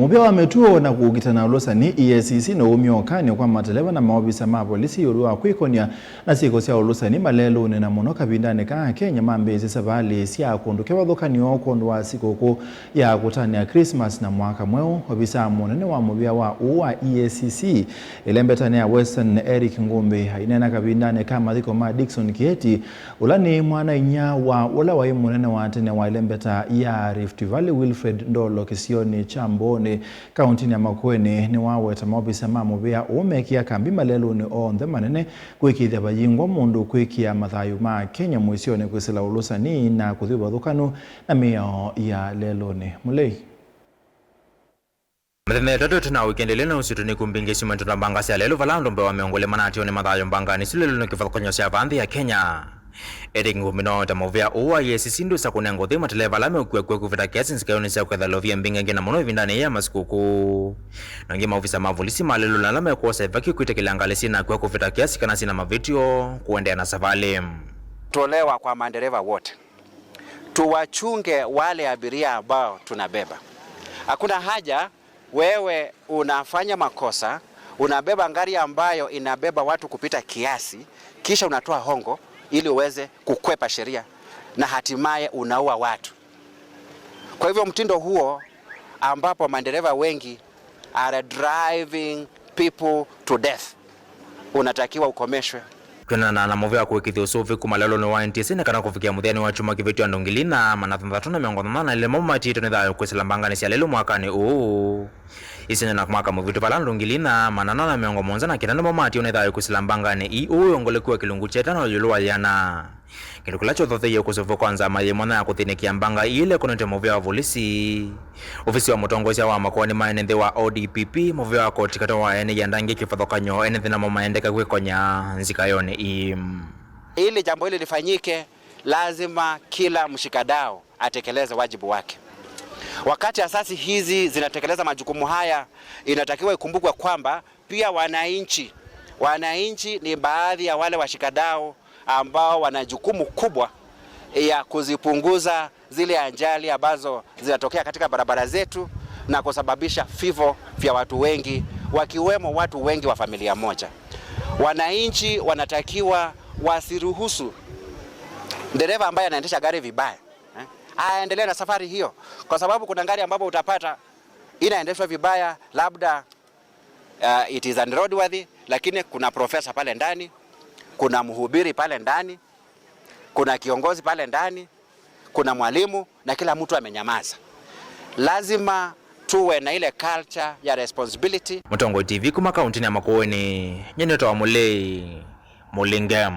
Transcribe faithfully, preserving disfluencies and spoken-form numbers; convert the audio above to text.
Mũvĩa wa mĩtuo na kũkita na ũlũsani, E A C C, nĩwumie ũkany'o kwa mateleva na maovisa ma volisi ĩũlũ wa kwĩkonya na syĩko sya ũlũsani malelũnĩ, na mũno kavindanĩ kaa Kenya mambĩĩsye savalĩ sya kũndũ kĩvathũkany'o kwondũ wa sikũkũ ya kũtanĩa Christmas na mwaka mweũ. Ovisaa mũnene wa mũvĩa wa ũũ wa E A C C ĩlembetanĩ ya Western, Eric Ngumbi, aineena kavindanĩ ka mathiko ma Dickson Kieti, ũla nĩ mwana-inyia wa ũla waĩ mũnene wa tene wa ĩlembeta ya Rift Valley, Wilfred Ndolo, kĩsionĩ kya Mbooni, kauntinĩ ya Makueni, nĩwaweta maovisa ma mũvĩa ũũ mekĩa kambi malelũnĩ onthe manene kũĩkĩĩthya vayingwa mũndũ kwĩkĩa mathayũ ma Kenya mũisyonĩ kwĩsĩla ũlũsani na kũthi ũvathũkanu na mĩao ya lelũnĩ. Mũlei. Mĩthenya ĩtatũ ĩtina wa wikendi ĩla ĩna ũsitũ nĩ kumbingĩ syumanĩtwe na mbanga sya lelũ, vala andũ mbee wa mĩongo ĩlĩ manatiwa nĩ mathayũ mbanganĩ isu lelũnĩ kĩvathũkany'o sya vaa nthĩ ya Kenya. Ĩndĩ Ngumbi nĩwaweta mũvĩa ũũ wa E A C C ndũsa kũnenga ũthei mateleva ala meũkua kw'o kũvĩta kĩasi nzikaĩonĩ sya kwĩtha lovia mbingangĩ na mũno ĩvindanĩ yĩĩ ya masikũkũ. Na ĩngĩ maovisa ma volisi ma lelũnĩ ala mekwosa ĩvaki kwĩtĩkĩlya ngalĩ syĩna kw'o kũvĩta kĩasi kana syĩna mavĩtyo kũendeea na savalĩ. Tolewa kwa madereva wote. Tuwachunge wale abiria ambao tunabeba. Hakuna haja wewe unafanya makosa, unabeba gari ambayo inabeba watu kupita kiasi, kisha unatoa hongo ili uweze kukwepa sheria na hatimaye unaua watu. Kwa hivyo mtindo huo ambapo madereva wengi are driving people to death unatakiwa ukomeshwe. Kwĩanana na mũvĩa wa kũĩkĩĩthya ũsũvĩ kuma lelũnĩ wa N T S A nĩ kana kũvikĩa mũthya wa kyumwa kĩvĩtu, andũ ngili inya, maana thanthatũ na mĩongo thanthatũ na elĩ nĩmo matiĩtwe nĩ thayũ kwĩsĩla mbanganĩ sya lelũ mwakanĩ ũũ. Ĩsinyana na mwaka mũvĩtu vala andũ ngili inya, maana ana na mĩongo mũonza na kenda nĩmo matiĩwe nĩ thayũ kwĩsĩla mbanganĩ ii ũũ wĩ wongoleku wa kĩlungu kya ĩtano ĩũlũ wa ĩana. Kĩndũ kĩla kyothotheie kũseũvw'a kwa nzama yĩ mwanya ya kũthĩnĩkĩa mbanga ii ĩla ĩkonetye mũvĩa wa volisi. Ovisi wa mũtongoesya wa makoani ma ene nthĩ wa O D P P, mũvĩa wa koti katĩ wa ene ianda angĩ kĩvathũkany'o, ene nthĩ namo maendeka kwĩkonya nzikaĩonĩ ii. Ili jambo hili lifanyike, lazima kila mshikadau atekeleze wajibu wake. Wakati asasi hizi zinatekeleza majukumu haya, inatakiwa ikumbukwe kwamba pia wananchi, wananchi ni baadhi ya wale washikadau ambao wana jukumu kubwa ya kuzipunguza zile ajali ambazo zinatokea katika barabara zetu na kusababisha vifo vya watu wengi, wakiwemo watu wengi wa familia moja. Wananchi wanatakiwa wasiruhusu dereva ambaye anaendesha gari vibaya, eh, aendelee na safari hiyo, kwa sababu kuna gari ambapo utapata inaendeshwa vibaya, labda uh, it is unroadworthy, lakini kuna profesa pale ndani, kuna mhubiri pale ndani, kuna kiongozi pale ndani, kuna mwalimu, na kila mtu amenyamaza. Lazima tuwe na ile culture ya responsibility. Mũtongoi T V kuma kauntinĩ ya Makueni, nyie nĩtawa Mũlei Mũlinge.